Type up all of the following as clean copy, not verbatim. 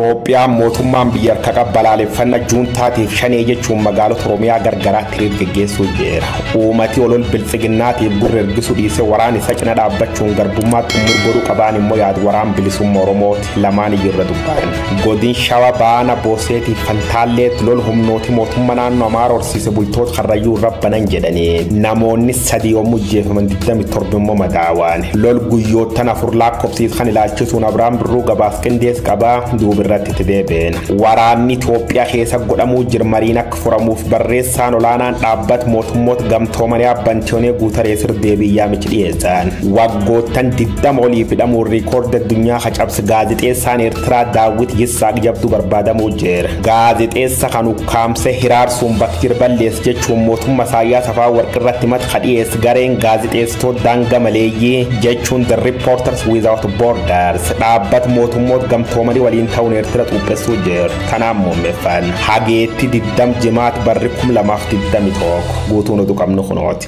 Itoophiyaan mootummaan biyya harka qabu balaaleffannaa juuntaatiif shanee jechuun magaalota Oromiyaa gargaraatti hiriira geggeessuu jira. Uummati olol biltsiginnaatiif gurra ergisuu dhiisee waraan isa cina dhaabbachuun garbummaa xumur godhuu qabaan immoo yaadu waraan bilisummaa Oromooti lamaan iyyuu irra dubbatan. Godin Shawaa Baana Booseetiif Fantaalleetti lol humnooti mootummaa naannoo Amaara horsiise bultoota Karrayyuu irra banan jedhanii namoonni 3 yommuu ajjeefaman 27 immoo madaawaan. Lol guyyoottan 4 lakkoofsiis kan ilaalchisuun Abiraam Birruu gabaas qindees qabaa duubirratti itti deebi'een. Waraanni Itoophiyaa keessa godhamuu jira mariin akka furamuuf barreessaan olaanaan dhaabbata mootummoota gamtoomanii Abbantiyoonee Guutarees irra deebii yaamichi dhiyeessan. Waggoottan 20 oliif hidhamuun riikoordi addunyaa hacabse gaazexeessaan Eertiraa Daawwit Yisaaq jabduu barbaadamuu jira. Gaazexeessa kan ukkaamsee hiraarsuun bakka jira balleessa jechuun mootummaa Isaayyaas Afewerqii irratti mata dhiyeesse gareen gaazexeessitoota daangaa maleeyyii jechuun The Reporters Without Borders dhaabbata mootummoota gamtoomanii waliin ta'uun Eertira xuuphessuu jiru. Kanaan muummeeffan hageetti 20 jimaat barri 2021 guutuun oduu qabnu kunooti.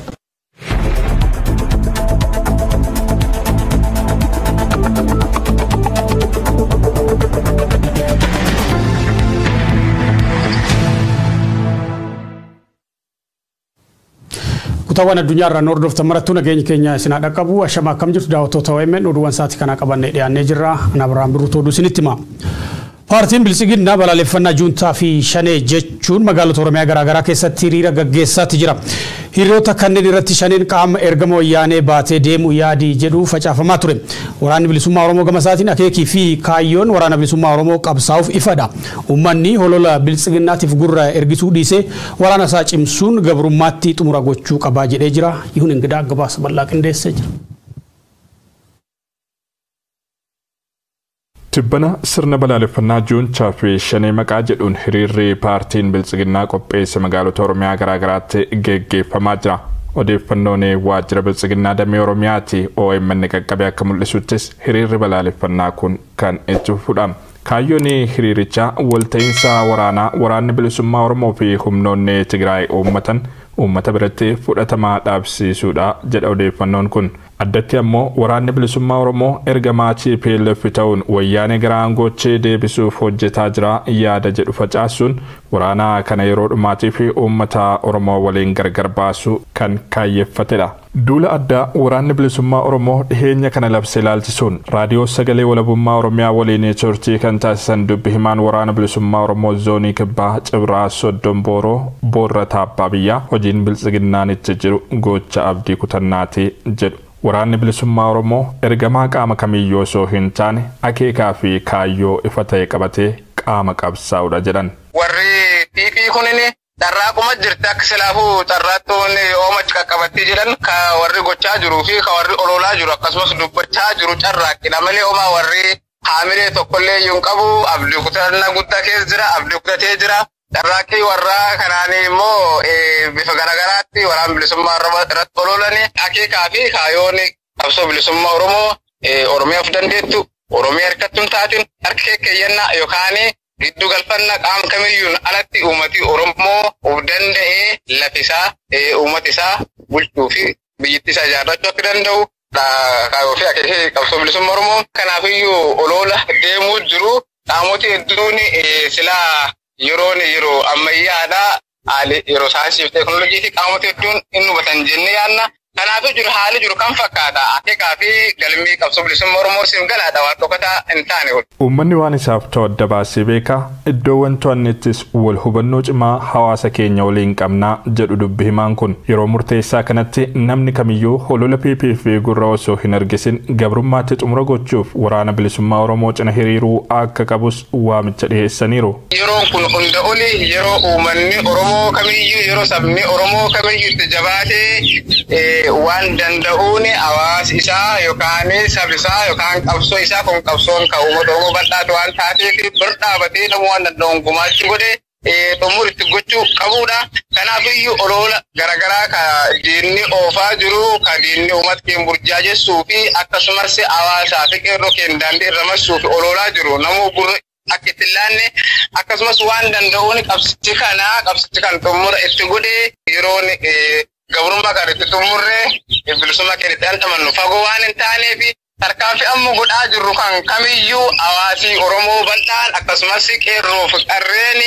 Kutaawwan addunyaa irraa nu hordoftan marattuu nageenya keenya isin haa dhaqqabu. Ashamaa akkam jirtu daawwattoota OMN oduuwwan sa'aatii kanaa qabannee dhiyaannee jirra. Ana Abiraam Birruutu oduu isinitti hima. Paartiin Biltsiginnaa balaaleffannaa juuntaa fi shanee jechuun magaalota Oromiyaa garaagaraa keessatti hiriira gaggeessaatti jira. Hiriirota kanneen irratti shaneen qaama ergama wayyaanee baatee deemu yaadii jedhu facaafamaa ture. Waraanni bilisummaa Oromoo gama isaatiin akeekii fi kaayyoon waraana bilisummaa Oromoo qabsaa'uuf ifadha. Uummanni holola biltsiginnaatiif gurra ergisuu dhiisee waraana isaa cimsuun gabrummaatti xumura gochuu qabaa jedhee jira. Yihuun Ingidaa gabaasa bal'aa qindeessee jira. Tibbana sirna balaaleffannaa juunchaa fi shanee maqaa jedhuun hiriirri paartiin biltsiginnaa qopheesse magaalota Oromiyaa garaagaraatti geggeeffamaa jira. Odeeffannoon waajjira biltsiginnaa damee Oromiyaati OMN qaqqabe akka mul'isuttis hiriirri balaaleffannaa kun kan itti fufudha. Kaayyoon hiriirichaa walta'iinsa waraanaa waraanni bilisummaa Oromoo fi humnoonni Tigraay uummatan uummata biratti fudhatamaa dhaabsiisuudha jedha odeeffannoon kun. Addatti ammoo waraanni bilisummaa Oromoo ergamaa TPLF ta'uun wayyaanee gara aangootti deebisuuf hojjetaa jira yaada jedhu facaasuun waraana kana yeroo dhumaatii fi uummata Oromoo waliin gargar baasuu kan kaayyeeffatedha. Duula addaa waraanni bilisummaa Oromoo dhiheenya kana labsee ilaalchisuun raadiyoo sagalee walabummaa Oromiyaa waliin turtii kan taasisan dubbi himaan waraana bilisummaa Oromoo zoonii kibbaa Cibraa Soddon Booroo Boorrataa Abbaa Biyyaa hojiin biltsiginnaan itti jiru gocha abdii kutannaati jedhu. Waraanni bilisummaa Oromoo ergamaa qaama kamiyyuu osoo hin taane akeekaa fi kaayyoo ifa ta'e qabatee qaama qabsaa'udha jedhan. Warri PP kunini carraaquma jirti akka silaafuu carraattuun oomachi qaqqabattee jedhan ka warri gochaa jiruu fi ka warri ololaa jiru akkasumas dubbachaa jiru carraaqqidha malee homaa warri haamilee tokkollee iyyuu hin qabu abdii kutannaa guddaa keessa jira abdii kutatee jira. Carraaqqii warraa kanaan immoo bifa garaagaraatti waraana bilisummaa irratti ololani akeekaa fi kaayyoon qabsoo bilisummaa Oromoo Oromiyaaf dandeettu Oromiyaa harkatti hin taatin harka keeyyannaa yookaan giddu galfannaa qaama kamiyyuun alatti uummati Oromoo of danda'ee lafisaa uummata isaa bulchuu fi biyyattii isaa ijaarrachuu akka danda'u kaayyoo fi akeekii qabsoo bilisummaa Oromoo. Kanaafiyyuu olola deemuu jiru qaamoti hedduun silaa yeroon yeroo ammayyaadha yeroo saayinsii fi teekinooloojii fi qaamota hedduun hin hubatan jennee yaadna. Kanaafuu jiru haalli jiru kan fakkaata akeekaa fi galmii qabsoo bilisummaa Oromoo siif galaadha waan dhokataa hin taane. Uummanni waan isaaf ta'u adda baasee beeka iddoowwan to'annettis wal hubannoo cimaa hawaasa keenya waliin qabnaa jedhu dubbi himaan kun yeroo murteessaa kanatti namni kamiyyuu holola PP fi gurra osoo hin argisin gabrummaatti xumura gochuuf waraana bilisummaa Oromoo cina hiriiruu akka qabus waamicha dhiyeessaniiru. Yeroon kun hunda oli yeroo uummanni Oromoo kamiyyuu yeroo sabni Oromoo kamiyyuu itti jabaatee waan danda'uun hawaasa isaa yookaan saba isaa yookaan qabsoo isaa kun qabsoon kan uummata Oromoo bal'aatu waan taateef bira dhaabatee namuu waan danda'uun gumaachuu godhe xumur itti gochuu qabudha. Kanaafiyyuu oloola garaagaraa ka diinni oofaa jiru ka diinni uummata keenya burjaajessuu fi akkasumas hawaasaa fi qeerroo keenya daandii irra marsuu fi oloolaa jiru namuu gurra akka itti laanne akkasumas waan danda'uun qabsichi kana qabsichi kan xumura itti godhe yeroon gabrummaa kan itti xumurre bilisummaa keenya itti dhandhamannu fagoo waan hin taaneef Tarkaanfii amma godhaa jirru kan kamiyyuu hawaasii Oromoo bal'aan akkasumas qeerroo fi qarreen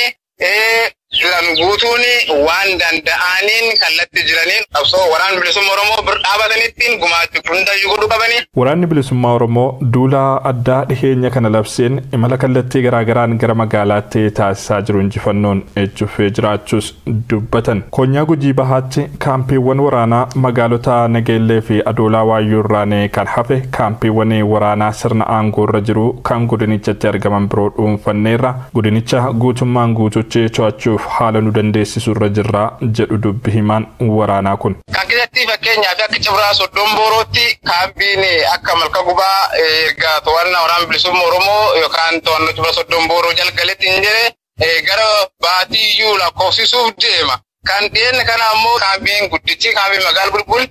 jiran guutuun waan danda'aniin kallattii jiraniin qabsoo waraana bilisummaa Oromoo bira dhaabatanittiin gumaacha hundayyuu godhuu qabanii. Waraanni bilisummaa Oromoo duula addaa dhiheenya kana labseen imala kallattii garaagaraan gara magaalaatti taasisaa jiru injifannoon ejjufee jiraachuus dubbatan. Konyaa Gujii Bahaatti kaampiiwwan waraanaa magaalota Nageellee fi Adoolaa Waayyuu irraan kan hafe kaampiiwwan waraanaa sirna aangoo irra jiru kan godinichatti argaman biroo dhuunfanneerra godinicha guutummaan guututti to'achuuf haala nu dandeessisu irra jirra jedhu dubbi himaan waraanaa kun. Kan keessatti fakkeenyaaf akka Cibraa Soddon Boorootti kaampiin akka Malka Gubaa erga to'annaa waraana bilisummaa Oromoo yookaan to'annoo Cibraa Soddon Booroo jalgaletti hin jedhe gara baatiyyuu lakkoofsisuuf deema. Kan dhiyeenne kana ammoo kaampiin guddichi kaampiin magaala Bulbul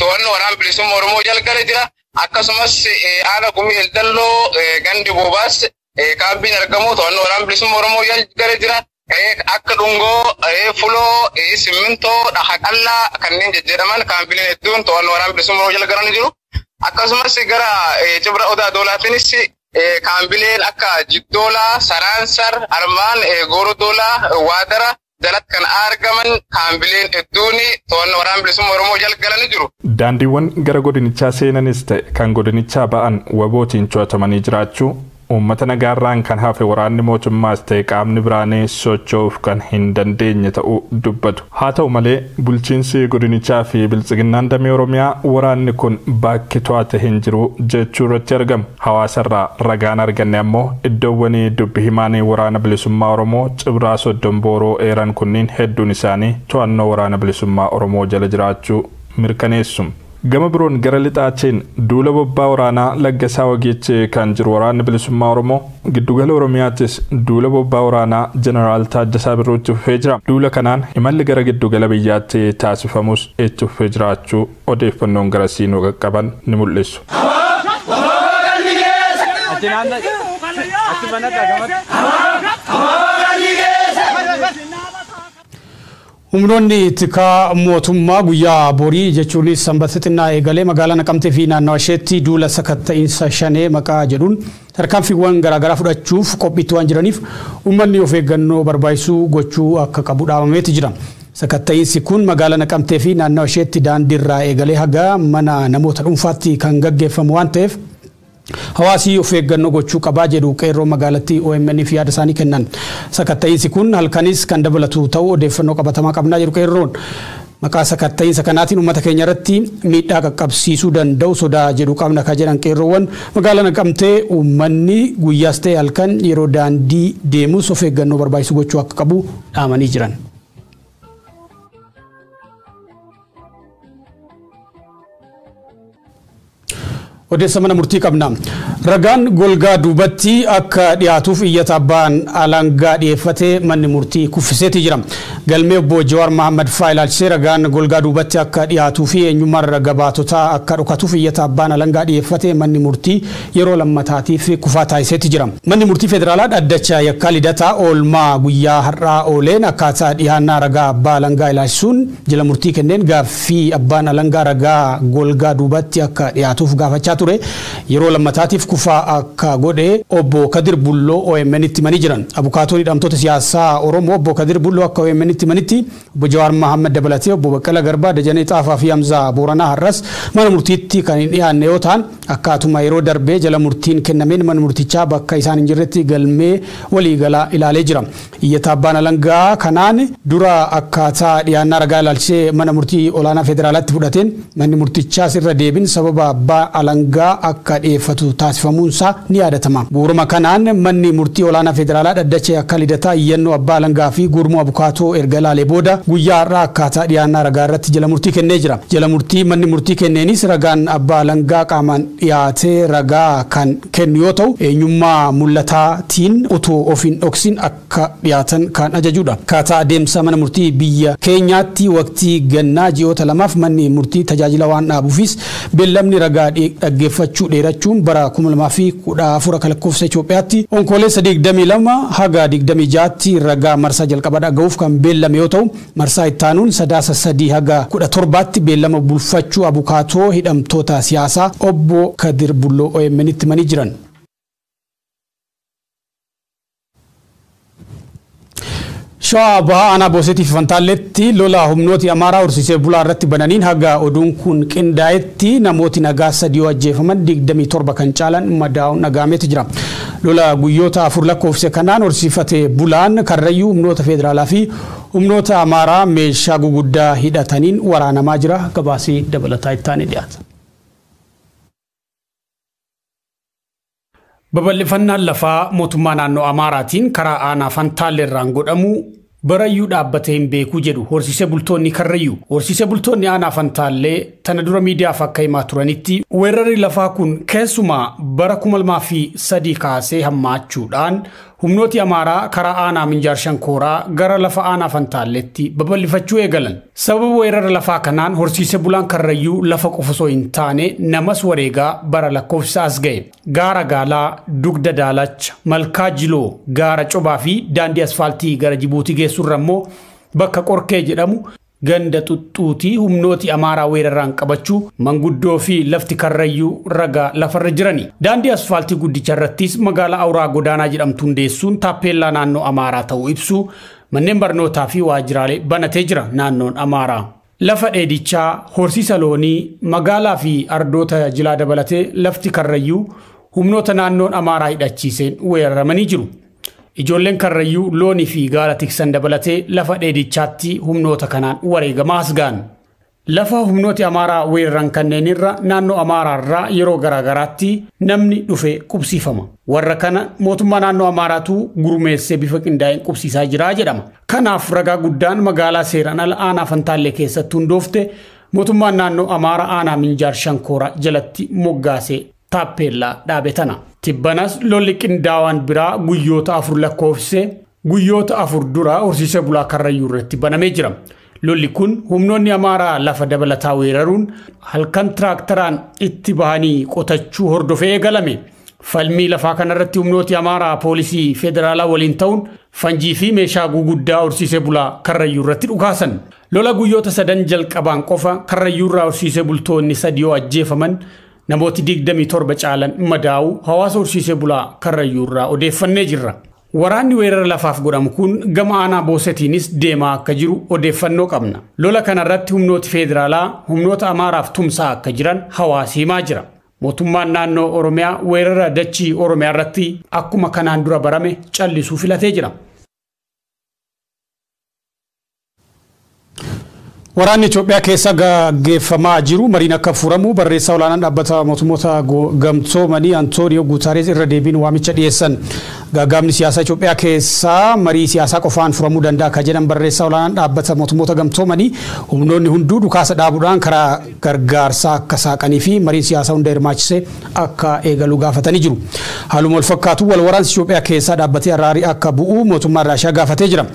to'annoo waraana bilisummaa Oromoo jalgale jira. Akkasumas haala gumii Eldalloo gandi Boobaas kaampiin argamu to'annoo waraana bilisummaa Oromoo jalgale jira. Akka dhungoo, fuloo, simmintoo, dhaqaqallaa kanneen jejjedhaman kaampileen hedduun to'annoo waraana bilisummaa Oromoo jala galanii jiru. Akkasumas gara Cibra Odaa Doolaatiinis kaampileen akka Jiddoolaa, Saraansar, Armaan, Goorodoolaa, Waadara jalatti kan argaman kaampileen hedduun to'annoo waraana bilisummaa Oromoo jala galanii jiru. Daandiiwwan gara godinichaa seenanis ta'e kan godinichaa ba'an wabootiin to'atamanii jiraachuu uummata nagaarraan kan hafe waraanni mootummaas ta'e qaamni biraanee socho'uuf kan hin dandeenye ta'uu dubbatu. Haa ta'u malee bulchiinsi godinichaa fi biltsiginnaan damee Oromiyaa waraanni kun bakki to'ate hin jiru jechuu irratti argamu. Hawaasarraa ragaan arganne ammoo iddoowwan dubbi himaan waraana bilisummaa Oromoo Cibraa Soddon Booroo eeran kunniin hedduun isaanii to'annoo waraana bilisummaa Oromoo jala jiraachuu mirkaneessu. Gama biroon gara lixaatiin duula bobbaa waraanaa Laggasaa Wageechi kan jiru waraanni bilisummaa Oromoo giddugala Oromiyaattis duula bobbaa waraanaa Jeneraal Taaddasaa Birruutti fufee jira. Duula kanaan imalli gara giddugala biyyaatti taasifamus itti fufee jiraachuu odeeffannoon garasii nu qaqqaban ni mul'isu. Humnoonni tikaa mootummaa guyyaa borii jechuunis sanbata xinnaa eegalee magaalaa Naqamtee fi naannawa isheetti duula sakatta'iinsa shanee maqaa jedhuun tarkaanfiiwwan garaagaraa fudhachuuf qophiitti waan jiraniif uummanni of eeggannoo barbaachisu gochuu akka qabu dhaabameeti jira. Sakatta'iinsi kun magaalaa Naqamtee fi naannawa isheetti daandiirraa eegalee haga mana namoota dhuunfaatti kan gaggeeffamu waan ta'eef hawaasi of eeggannoo gochuu qabaa jedhu qeerroo magaalattii OMN fi yaada isaanii kennan. Sakatta'iinsi kun halkanis kan dabalatu ta'uu odeeffannoo qabatamaa qabnaa jedhu qeerroon. Maqaa sakatta'iinsa kanaatiin uummata keenya irratti miidhaa qaqqabsiisuu danda'u sodaa jedhu qabna kan jedhan qeerroowwan magaalaa Naqamtee uummanni guyyaas ta'e halkan yeroo daandii deemus of eeggannoo barbaachisu gochuu akka qabu dhaamanii jiran. Odeessa mana murtii qabna. Ragaan golgaa duubatti akka dhiyaatuuf iyyata abbaan alangaa dhiyeeffate manni murtii kuffiseeti jira. Galmee obbo Jawaar Mohaammed faa ilaalchisee ragaan golgaa duubatti akka dhiyaatuu fi eenyummaan raga baatotaa akka dhokatuuf iyyata abbaan alangaa dhiyeeffate manni murtii yeroo lammataatiif kufaa taasiseeti jira. Manni murtii federaalaa dhaddacha yakkaa lidataa oolmaa guyyaa har'aa ooleen akkaataa dhiyaannaa ragaa abbaa alangaa ilaalchisuun jila murtii kenneen gaaffii abbaan alangaa ragaa golgaa duubatti akka dhiyaatuuf gaafachaa ture yeroo lammataatiif kufaa akka godhe obbo Kadir Bulloo OMN itti himanii jiran. Abukaatoon hidhamtoota siyaasaa Oromoo obbo Kadir Bulloo akka OMN itti himanitti obbo Jawaar Mohaammed dabalatee obbo Baqqalaa Garbaa, Dajanee Xaafaa fi Hamzaa Booranaa har'as mana murtiitti kan hin dhiyaanne yoo ta'an akkaatuma yeroo darbee jala murtiin kennameen mana murtichaa bakka isaan hin jirretti galmee waliigalaa ilaalee jira. Iyyata abbaan alangaa kanaan dura akkaataa dhiyaannaa ragaa ilaalchisee mana murtii olaanaa federaalaatti fudhateen manni murtichaas irra deebiin sababa abbaa alangaa akka dhiyeeffatu taasifamuunsaa ni yaadatama. Bu'uuruma kanaan manni murtii olaanaa federaalaa dhaddacha yakka lidataa iyyannoo abbaa alangaa fi gurmuu abukaatoo erga ilaalee booda guyyaa har'aa akkaataa dhiyaannaa ragaa irratti jala murtii kennee jira. Jala murtii manni murtii kenneenis ragaan abbaa alangaa qaamaan dhiyaatee ragaa kan kennu yoo ta'u eenyummaa mul'ataatiin utuu of hin dhoksin akka dhiyaatan kan ajajudha. Akkaataa adeemsa mana murtii biyya keenyaatti waqtii gannaa ji'oota lamaaf manni murtii tajaajila waan dhaabuufis beellamni ragaa dhaggeeffachuu dheerachuun bara 2014 akka lakkoofsa Itoophiyaatti onkoloolessa 22 haga 26tti ragaa marsaa jalqabaa dhaga'uuf kan beellame yoo ta'u marsaa ittaanuun sadaasa 3 haga 17tti beellama bulfachuu abukaatoo hidhamtoota siyaasaa obbo Kadir Bulloo OMN itti himanii jiran. Shawaa Bahaa aanaa Boosetii fi Fantaalleetti lola humnooti Amaaraa horsiisee bulaa irratti bananiin haga oduun kun qindaa'etti namooti nagaa 3 yoo ajjeefaman 27 kan caalan madaa'uun dhaga'ameetu jira. Lola guyyoota 4 lakkoofse kanaan horsiifatee bulaan Karrayyuu humnoota federaalaa fi humnoota Amaaraa meeshaa guguddaa hidhataniin waraanamaa jira. Gabaasii dabalataa itti aanee dhiyaata. Babal'ifannaan lafaa mootummaa naannoo Amaaraatiin karaa aanaa Fantaalleerraan godhamu barayyuu dhaabbatee hin beeku jedhu horsiisee bultoonni Karrayyuu. Horsiisee bultoonni aanaa Fantaallee tana dura miidiyaaf akka himaa turanitti weerarri lafaa kun keessumaa bara 2003 kaasee hammaachuudhaan humnooti Amaaraa karaa aanaa Minjaar Shankooraa gara lafa aanaa Fantaalleetti babal'ifachuu eegalan. Sababa weerara lafaa kanaan horsiisee bulaan Karrayyuu lafa qofa osoo hin taane namas wareegaa bara lakkoofsa as ga'e. Gaara Gaalaa, Dugda Daalacha, Malkaa Jiloo, Gaara Cobaa fi daandii asfaaltii gara Jibuutii geessurra immoo bakka Qorkee jedhamu ganda xuxxuutii humnooti Amaaraa weeraraan qabachuu manguddoo fi lafti Karrayyuu ragaa lafarra jirani. Daandii asfaaltii guddicha irrattis magaalaa Awuraa Godaanaa jedhamtu hundeessuun taappeellaa naannoo Amaaraa ta'uu ibsu manneen barnootaa fi waajjiraalee banatee jira naannoon Amaaraa. Lafa dheedichaa, horsiisa loonii, magaalaa fi ardoota jilaa dabalatee lafti Karrayyuu humnoota naannoon Amaaraa hidhachiiseen weeraramanii jiru. Ijoolleen Karrayyuu loonii fi gaala tiksan dabalatee lafa dheedichaatti humnoota kanaan wareegamaa as ga'an. Lafa humnooti Amaaraa weeraran kanneenirra naannoo Amaaraarraa yeroo garaagaraatti namni dhufe qubsiifama. Warra kana mootummaa naannoo Amaaraatu gurmeessee bifa qindaa'een qubsiisaa jira jedhama. Kanaaf ragaa guddaan magaalaa seeraan ala aanaa Fantaallee keessatti hundoofte mootummaan naannoo Amaaraa aanaa Minjaar Shankooraa jalatti moggaasee taappeellaa dhaabe tana. Tibbanas lolli qindaawaan biraa guyyoota 4 lakkoofse guyyoota 4 dura horsiisee bulaa Karrayyuu irratti banamee jira. Lolli kun humnoonni Amaaraa lafa dabalataa weeraruun halkan tiraaktaraan itti bahanii qotachuu hordofee eegalame. Falmii lafaa kanarratti humnooti Amaaraa poolisii federaalaa waliin ta'uun fanjii fi meeshaa guguddaa horsiisee bulaa Karrayyuu irratti dhukaasan. Lola guyyoota 3 jalqabaan qofa Karrayyuu irraa horsiisee bultoonni 3 yoo ajjeefaman namooti 27 caalan madaa'uu hawaasa horsiisee bulaa Karrayyuu irraa odeeffannee jirra. Waraanni weerara lafaaf godhamu kun gama aanaa Boosetiinis deemaa akka jiru odeeffannoo qabna. Lola kanarratti humnooti federaalaa humnoota Amaaraaf tumsaa akka jiran hawaasi himaa jira. Mootummaan naannoo Oromiyaa weerara dachii Oromiyaa irratti akkuma kanaan dura barame callisuu filatee jira. Waraanni Itoophiyaa keessa gaggeeffamaa jiru mariin akka furamu barreessaa olaanaan dhaabbata mootummoota gamtoomanii Antooniyoo Guutaarees irra deebiin waamicha dhiyeessan. Gaaga'amni siyaasaa Itoophiyaa keessaa marii siyaasaa qofaan furamuu danda'a kan jedhan barreessaa olaanaan dhaabbata mootummoota gamtoomanii humnoonni hunduu dhukaasa dhaabuudhaan karaa gargaarsaa akka saaqanii fi mariin siyaasaa hunda hirmaachisee akka eegalu gaafatanii jiru. Haaluma wal fakkaatu wal waraansi Itoophiyaa keessaa dhaabbatee araarii akka bu'u mootummaan Raashiyaa gaafatee jira.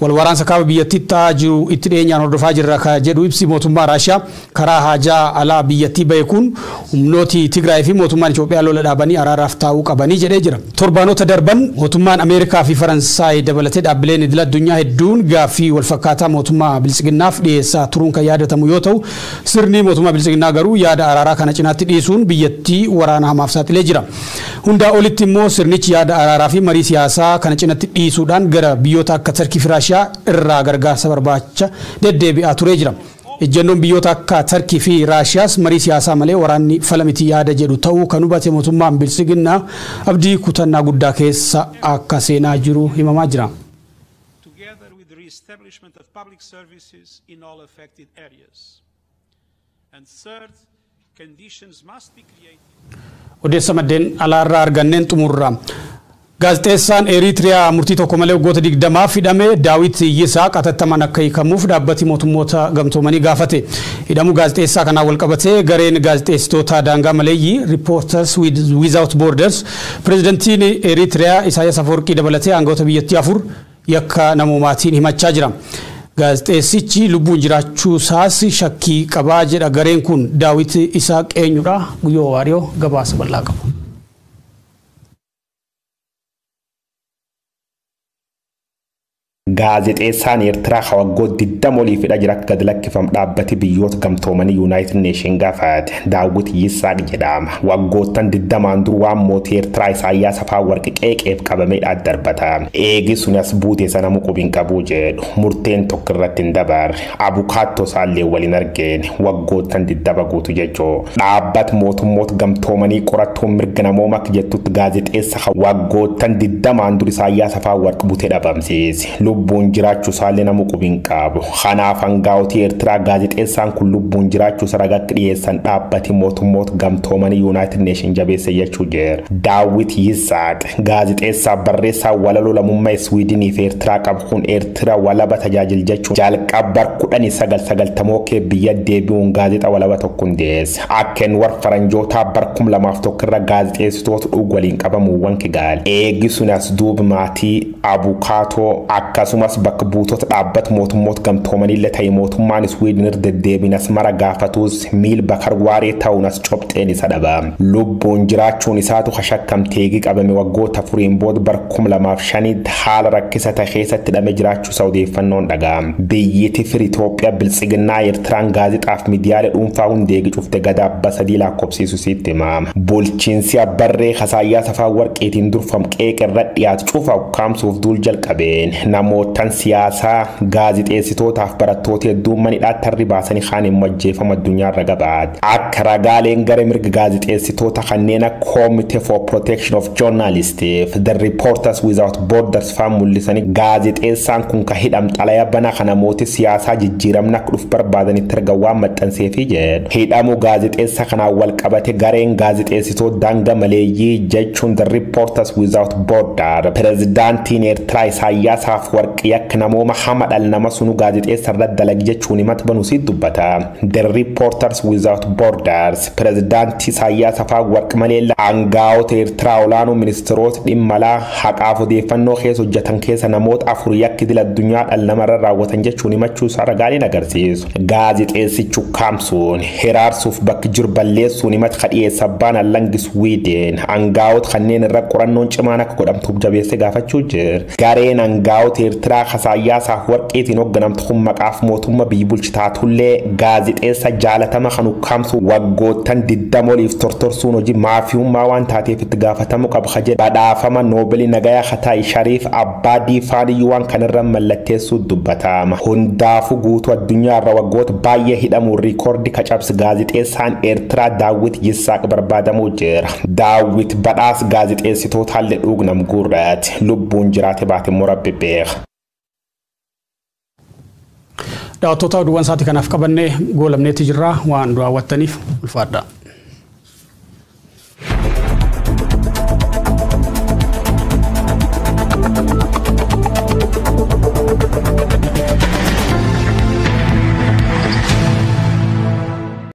Wal waraansa kaaba biyyattii ta'aa jiru itti dhiyeenyaan hordofaa jirra kan jedhu ibsi mootummaa Raashiyaa karaa haajaa alaa biyyattii bahe kun humnooti Tigraay fi mootummaan Itoophiyaa lola dhaabanii araaraaf taa'uu qabanii jedhee jira. Torbaanota darban mootummaan Ameerikaa fi Faransaay dabalatee dhaabbileen idil addunyaa hedduun gaaffii walfakkaataa mootummaa Biltsiginnaaf dhiyeessaa turuun kan yaadatamu yoo ta'u sirni mootummaa Biltsiginnaa garuu yaada araaraa kana cinaatti dhiisuun biyyattii waraana hamaaf saaxilee jira. Hundaa olitti immoo sirnichi yaada araaraa fi marii siyaasaa kana cinaatti dhiisuudhaan gara biyyoota akka Tarkii fi Raashiyaa irraa gargaarsa barbaacha deddeebi'aa turee jira. Ejjennoon biyyoota akka Tarkii fi Raashiyaas marii siyaasaa malee waraanni fala miti yaada jedhu ta'uu kan hubate mootummaan Biltsiginnaa abdii kutannaa guddaa keessa akka seenaa jiru himamaa jira. Together with the re-establishment of public services in all affected areas. And third, conditions must be created. Odeessa maddeen alaarraa arganneen xumurra. Gaazexeessaan Eritiriyaa murtii tokko malee waggoota 20 hidhame Daawit Yisaaq atattamaan akka hiikamuuf dhaabbati mootummoota gamtoomanii gaafate. Hidhamuu gaazexeessaa kanaan walqabatee gareen gaazexeessitoota daangaa maleeyyii Reporters Without Borders pirezidantiin Eritiriyaa Isaayyaas Afawarqii dabalatee aangawoota biyyattii 4 yakka namoomaatiin himachaa jira. Gaazexeessichi lubbuun jiraachuu isaas shakkii qabaa jedha gareen kun. Daawit Yisaaq eenyudha? Guyyoo Waariyoo gabaasa bal'aa qaba. Gaazexeessaan Eertiraa waggoota 20 oliif hidha jira akka gad lakkifamu dhaabbati biyyoota gamtoomanii United Nation gaafate. Daawwit Yisaaq jedhama. Waggoottan 20 dur waan mootii Eertiraa Isaayyaas Afewerqi qeeqeef qabamee darbata. Eegi sun as buute sana muqubiin qabuu jedhu. Murteen tokko irratti hin dabarre. Abukaattoo isaallee waliin argeen waggoottan 20 guutu jechuu. Dhaabbata mootummoota gamtoomanii qorattuun mirga namooma akka jettutti gaazexeessa waggoottan 20 dur Isaayyaas Afewerqi butee dhabamsiise. Lubbuun jiraachuu isaallee nama qubiin qabu. Kanaaf hangaa'otii Eertiraa gaazexeessaan kun lubbuun jiraachuu isa ragatti dhiyeessan dhaabbati mootummoota gamtoomanii United Nation jabeesse jechuu jira. Daawwit Yisaaq gaazexeessaa barreessaa walaloo lammummaa Iswiidinii fi Eertiraa qabu kun Eertiraa walaba tajaajil jechuun jalqaba 1990 biyya deebi'uun gaazexa walaba tokko hundeesse. Akkeen warra faranjootaa bar 2001 irra gaazexeessitoota dhugu waliin qabamuuwwan kigaale. Eegi sun as duuba maatii abukaatoo akkasumas bakka buutota dhaabbata mootummoota gamtoomanii illee ta'e mootummaan Iswiidin irra deddeebiin as mara gaafatus miil bakar waaree ta'uun as cobxeen isa dhaba. Lubbuun jiraachuun isaatu hashakkamteegii qabame waggoota 4 booda bar 2005 haala rakkisa ta'e keessatti hidhamee jiraachuu isaa odeeffannoon dhaga'ama. Biyyiti firi Itoophiyaa biltsiginnaa Eertiraan gaazexaaf miidiyaalee dhuunfaa hundeegi cufte gada abba 3 lakkoofsiisu sitti himama. Bulchiinsi abbarree Isaayyaas Afewerqiitiin durfam qeeqa irra dhiyaatu cufa ukkaamsuuf duul jalqabeen namootaan siyaasaa gaazexeessitootaaf barattoota hedduun manidhaatti harri baasanii kaan immoo ajjeefama addunyaarra gabaate. Akka ragaaleen gara mirga gaazexeessitoota kanneen akka Committee for Protection of Journalists The Reporters Without Borders faan mul'isanii gaazexeessaan kun ka hidham xalayaa banaa kana namooti siyaasaa jijjiiramna akka dhufu barbaadanitti erga waan maxxanseefi jedhu. Hidhamuu gaazexeessa kanaan wal qabate gareen gaazexeessitoota daangaa maleeyyii jechuun The Reporters Without Border pirezidaantiin Eertiraa Isaayyaas Afewerqi akka namooma hama dhala nama sunu gaazexeessa irratti dalagi jechuun himata banuu si dubbata. The Reporters Without Borders pirezidaantii Isaayyaas Afewerqi malee aangaa'ota Eertiraa olaanoo ministeerota dhimma alaa haqaaf odeeffannoo keessa hojjetan keessa namoota 4 yakki idil addunyaa dhala namarra raawwatan jechuun himachuu isaa ragaaleen agarsiisu. Gaazexeessichi ukkaamsuun hiraarsuuf bakki jiru balleessuun himata kadhiyeessa abbaan allangi Swiideen aangaa'ota kanneen irra qorannoon cimaan akka godhamtuuf jabeessee gaafachuu jira. Gareen aangaa'ota Eertiraa Isaayyaas Afewerqiitiin hoogganamtu kun maqaaf mootummaa biyyi bulchitaatullee gaazexeessa jaalatama kan ukkaamsu waggoottan 20 oliif tortorsuun hojii maafiyummaa waan taateef itti gaafatamuu qaba jedhe badhaafama Noobeelii nagayaa Hataayi Shariif abbaa diifaaniyyuu waan kanarra mallatteessuu dubbatama. Hundaafuu guutuu addunyaa irra waggoota baay'ee hidhamuun riikoordi kacabsi gaazexeessaan Eertiraa Daawwit Yisaaq barbaadamuu jira. Daawwit badhaas gaazexeessitootaallee dhugnam gurraati. Lubbuun jiraate baate immoo rabbi beeka. Daawwattoota oduuwwan sa'aatii kanaaf qabannee goolamneetti jirra waan daawwattaniif ulfaadha.